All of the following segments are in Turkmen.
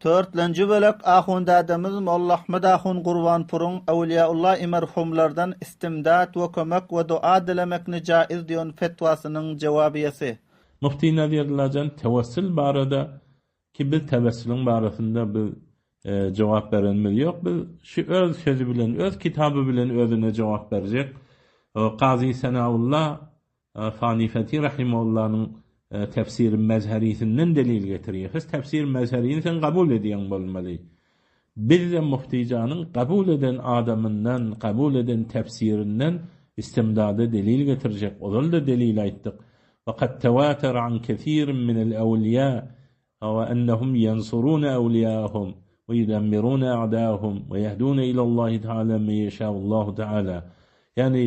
Törtlenji bölek Ahundädemiz Molla Ahmet ahun Gurbanpuryň Öwliýaulla-i merhumlardan istimdat we kömek we dua dilemekni jaiz diýen fetwasynyň jewabiýesi. Mufti Nazirlajan tewessül barada ki biz tewessüliň barasynda biz jogap berenimiz ýok biz şu öz sözi bilen öz kitaby bilen özüne jogap berjek Kazy Senaulla Fanifeti rahimahullanyň Tefsiri Mezherisinden delil getirýär. Siz Tefsiri Mezherini sen kabul edýäň bolmaly. Bizde Muftijanyň kabul eden adamyndan, kabul eden tefsirinden istimdada delil getirjek. Ozal-da delil aýtdyk. Ve kad tewatere an kesirin minel ewliýa Hawa ennehum ýensurune ewliýaehum we ýudemmirune a'daehum we ýehdune ilallahi teala men ýeşaullahu teala. Ýagny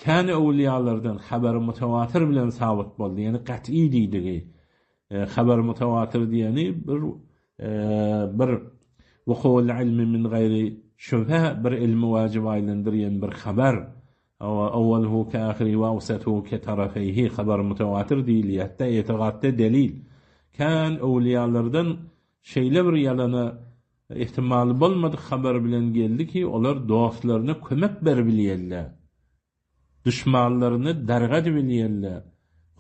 kän öwliýalardan habary mutawatyr bilen sabyt boldy. Ýagny gat'y diýdigi. Habary mutawatyr diýeni bir bir wukuul ilmi min gaýri şübhe bir ilmi wajyp aýlandyrýan bir habar. Hawa, awwaluhu ke ahirihi we awsatuhu ke tarafeýhi, habar mutawatyr diýilýär, hatda etigatda delil. Kän öwliýalardan şeýle bir ýalana ihtimaly bolmadyk habar bilen geldi ki, olar dostlaryna kömek beribilýärler, duşmanlaryny dargadybilýärler,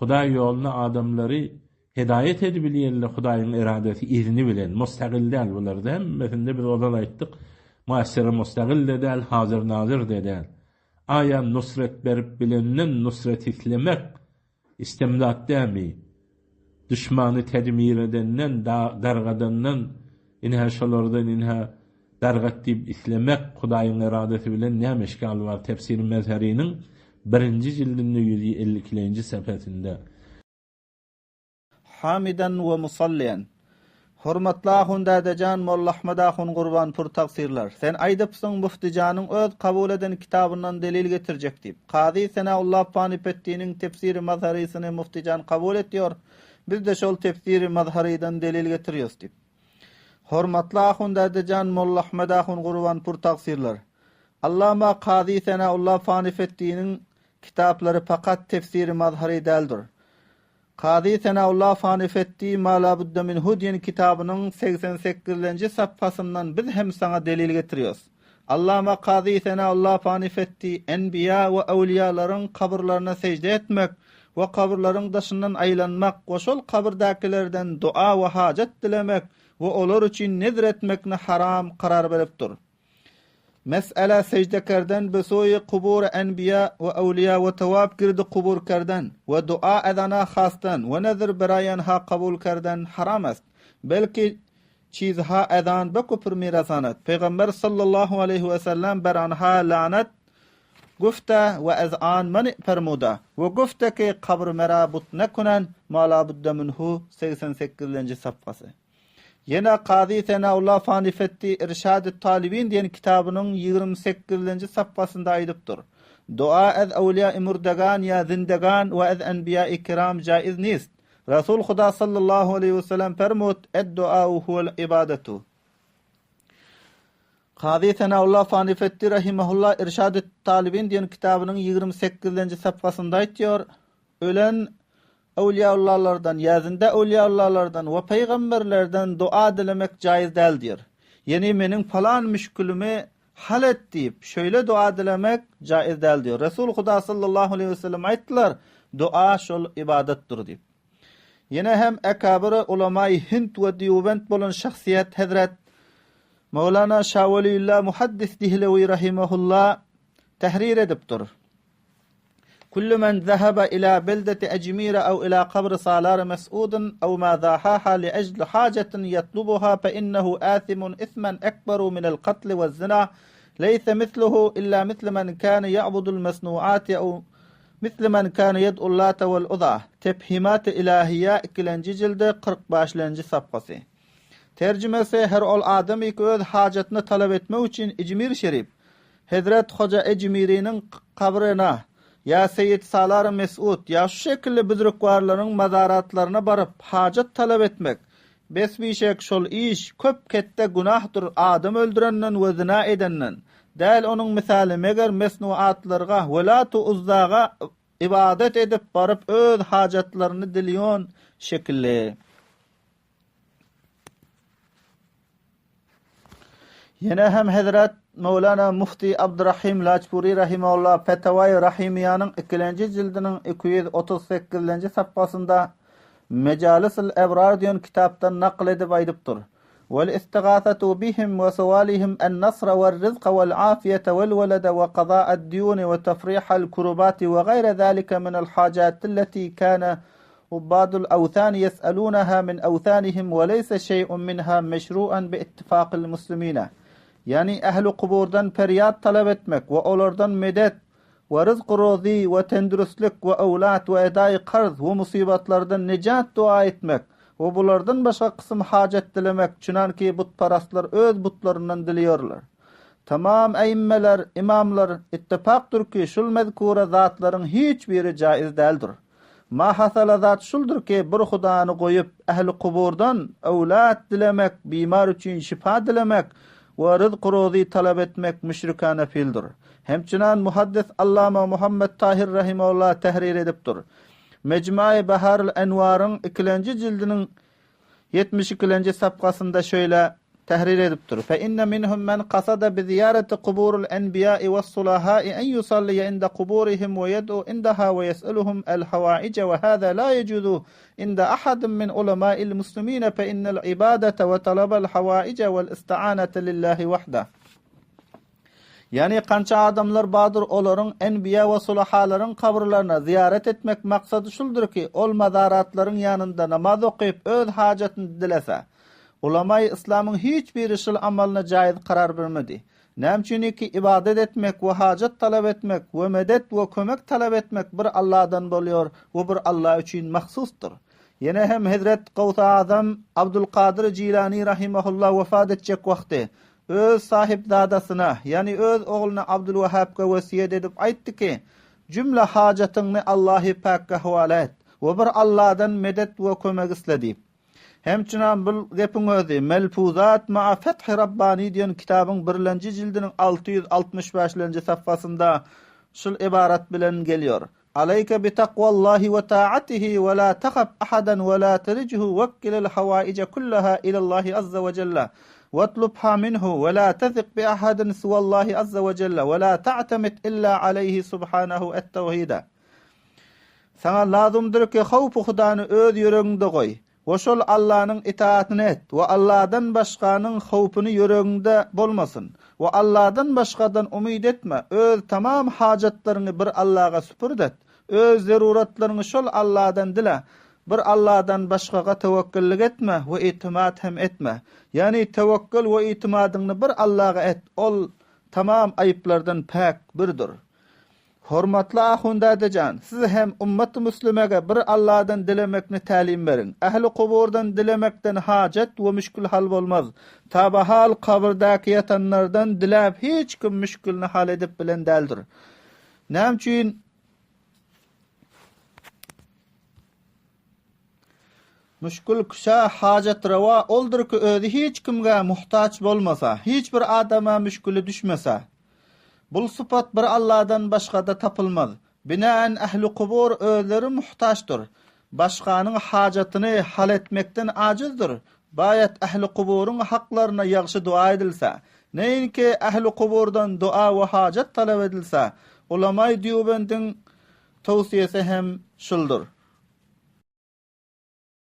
Hudaý ýoluna adamlary Hedaýat edibilýänler Hudaýyň eradasy izni bilen, mustagyl däl bularda hemmesinde biz ozal aýtdyk, muassiri mustagyl-da däl, hazyr-nazyr-da däl. Aýa nusret berip bilenden nusret islemek istimdat dämi? Duşmany tedmir edenden, dargadandan, ine şolardan ine dargat diýip islemek Hudaýyň eradasy bilen näme işgal bar? Tefsiri Mezheriniň birinji jildinde 152-lenji sepesinde. Hamiden we musalliýen. Hormatly ahun dädejan Molla Ahmet ahun Gurbanpur tagsyrlar. Sen aýdypsyň Muftijanyň öz kabul eden kitabyndan delil getirjek diýip. Kazy Senaulla Panipetdiniň Tefsiri Mazharysyny Muftijan kabul etýor, biz-de şol Tefsiri Mazharydan delil getirýos diýip. Hormatly ahun dädejan Molla Ahmet ahun Gurbanpur tagsyrlar. Allama Kazy Senaulla Panipetdiniň kitaplary pakat Tefsiri Mazhary däldir. Kazy Senaulla Fanifetdi Ma la budda minhu diýen kitabynyň 88-lenji saphasyndan biz hem saňa delil getirýos. Allama Kazy Senaulla Fanifetdi enbiýa we öwliýalaryň kabyrlaryna sežde etmek we kabyrlaryň daşyndan aýlanmak we şol kabyrdakilerden dua we hajat dilemek we olar üçin nezr etmekni haram karar beripdir. Mes'ele sejde kerden be suýi kubur enbiýa we öwliýa we tawaf girdi kubur kerden we dua ezana hasdan we nezr beraýanha kabul kerden haram est. Belki çizha ezan be küfr mirasanat. Pygamber sallallahu aleýhi we sellem beranha lanet güfte we ezan many fermuda we güfte ki kabr mera but nekunen ma la budde minhu 88-nji safhasy. Ýene Kazy Senaulla Fanifetdi Irşadü't-Talibin diýen kitabynyň 28-nji sapgasynda aýdypdyr, Dua ez awliýa-i murdegan ýa zindegan we ez enbiýa-i kiram jaiz nist. Resul Huda sallallahu aleýhi we sellem fermut, Ed-duau huwel ibadatu. Kazy Senaulla Fanifetdi rahimahulla Irşadü't-Talibin diýen kitabynyň 28-nji sapgasynda aýtýar, Ölen Öwliýaullalardan, ýa zinde öwliýaullalardan we pygamberlerden dua dilemek jaýyz däldir. Ýeni meniň palan müşkilimi hal et diýip, şeýle dua dilemek jaýyz däldir. Resul Huda sallallahu aleýhi we sellem aýtdylar, Dua şol ybadatdyr diýip. Ýene hem ekabyry ulamaýy Hind we Dýubend bolan şahsyýet hezret Mawlana Şa Weliýullah Muhaddis Dihlewi rahimahulla tehrir edipdir. Kullu men zehebe ila beldeti Ejmire ew ila kabri Salar Mes'udin ew ma zahaha li ejli hajetin yatlubuha fe innehu athimun ithmen ekberu minel katli we zina leýse misluhu illa mislu men kane ya'budul mesnuati ew mislu men kane yed'ul Late wel Uza. Tefhimat-y Ilahiýe ikilenji jildi 45-lenji sapgasy. Terjimesi Her ol adamyky öz hajatyny talap etmek üçin Ijmir şerif, Hezret Hoja Ejmiriniň kabryna, ýa Seýit Salar Mesut, ýa şu şekilli büzrükwarlaryň mazaratlaryna baryp, hajat talap etmek, bes bişek şol iş köp ketde günahdyr adam öldürenden we zyna edenden, däl onuň mysaly meger mesnuatlarga we Latu Uzzaga ybadat edip baryp öz hajatlaryny dilýon şekilli. Ýene hem hezret Möwlana Mufti Abdurahim Laçpuri rahimehullah Fetawai Rahimiýanyň ikilenji jildiniň 238-lenji sapgasynda Mejalisul Ebrar diýen kitapdan nakl edip aýdypdyr. Wal istigasatu bihim we suwalihim en-nasra wer-rizka wal-afiýete wel-welede we kaza'ad-dýuni we tafrihal kurubati we gaýra zalika minel hajatilleti kana Ubbadul awthani ýes'alunaha min awthanihim we leýse şeý'un minha meşru'an bi ittifakil muslimine. Ýagny ähli kuburdan perýat talap etmek we olardan medet we ryzk-rozy we tendüristlik we öwlat we edaýy karz we musybatlardan nejat dua etmek we bulardan başga kysym hajat dilemek çünanki butparastlar öz butlaryndan dileýärler. Tamam äimmeler, ymamlar, ittifakdyr ki şul mezkura zatlaryň hiç biri jaiz däldir. Ma hasala zat şuldur ki, bir Hudany goýup, ähli kuburdan öwlat dilemek, bimar üçin şypa dilemek we ryzk-rozy talap etmek müşrikana pildir. Hemçinan muhaddis Allama Muhammet Tahyr rahimehullah tehrir edipdir. Mejmai Baharul Enwaryň ikilenji jildiniň 72-lenji sapgasynda şeýle tehrir edipdir, Fe inne minhum men kasada bi ziýareti kuburil enbiýai wes-sulahai en ýusalliýe inde kuburihim we ýed'u indaha we ýes'eluhum el-hawaije we hâzâ lâ ýejuzu inde ahadin min ulemâil muslimine fe innel ibadete we talabel hawaije wel-isti'anete lillahi wahdah. Ýagny kança adamlar bardyr olaryň enbiýa we sulahalaryň kabyrlaryna zyýarat etmek maksady şuldur ki ol mazaratlaryň ýanynda namaz okyp öz hajatyny dilese. Ulamaýy yslamyň hiç biri şul amalyna jaýyz karar bermedi. Näme üçiniki ybadat etmek we hajat talap etmek we medet we kömek talap etmek bir Alladan bolýar we bir Alla üçin mahsusdyr. Ýene hem Hezret Gawsy Azam Abdulkadyr Jilani rahimehullah wefat etjek wagty Öz sahypzadasyna, ýagny öz ogluna Abdulwahapga wesýet edip aýtdy ki, Jümle hajatyňny Allahy Päkge howala et we bir Alladan medet we kömek isle diýip. Hemçinan bul gepiň özi Melfuzat maa Fethi Rabbani diýen kitabyň birlenji jildiniň 665-lenji safhasynda şul ybarat bilen gelýär. Aleýke bi takwallahi we taatihi we la tahaf ahadan we la terijhu wekkilil hawaije kullaha ilallahi azza we jelle wetlubha minhu we la tezik bi ahadin siwallahi azza we jelle we la ta'temit illa aleýhi subhanahu et-tewhide. Saňa lazymdyr ki howpy Hudany öz ýüregiňde goý. We şol Allanyň itaatyny et we Alladan başganyň howpuny ýüregiňde bolmasyn. We Alladan başgadan umyt etme, öz tamam hajatlaryňy bir Allaga süpürt et. Öz zeruratlaryňy şol Alladan dile. Bir Alladan başgaga töwekgellik etme we itimat hem etme. Ýagny töwekgel we itimadyňny bir Allaga et, Ol tamam aýyplardan päk birdir. Hormatly ahun dädejan, siz hem ummaty müslimege bir Alladan dilemekni tälim beriň. Ähli kuburdan dilemekden hajat we müşkül hal bolmaz. Tabahal kabyrdäki ýatanlardan diläp hiç kim müşkülini hal edip bilen däldir. Näme üçin Müşkül küşä hajat rewa oldur ki özi hiç kimge muhtaç bolmasa, hiç bir adama müşküli düşmese. Bul sypat bir Alladan başgada tapylmaz. Binaen ähli kubur özleri muhtaçdyr. Başganyň hajatyny hal etmekden ajyzdyr. Baýat ähli kuburyň haklaryna ýagşy dua edilse. Neýinki ähli kuburdan dua we hajat talap edilse. Ulamaý Dýubendiň towsiýesi hem şuldur.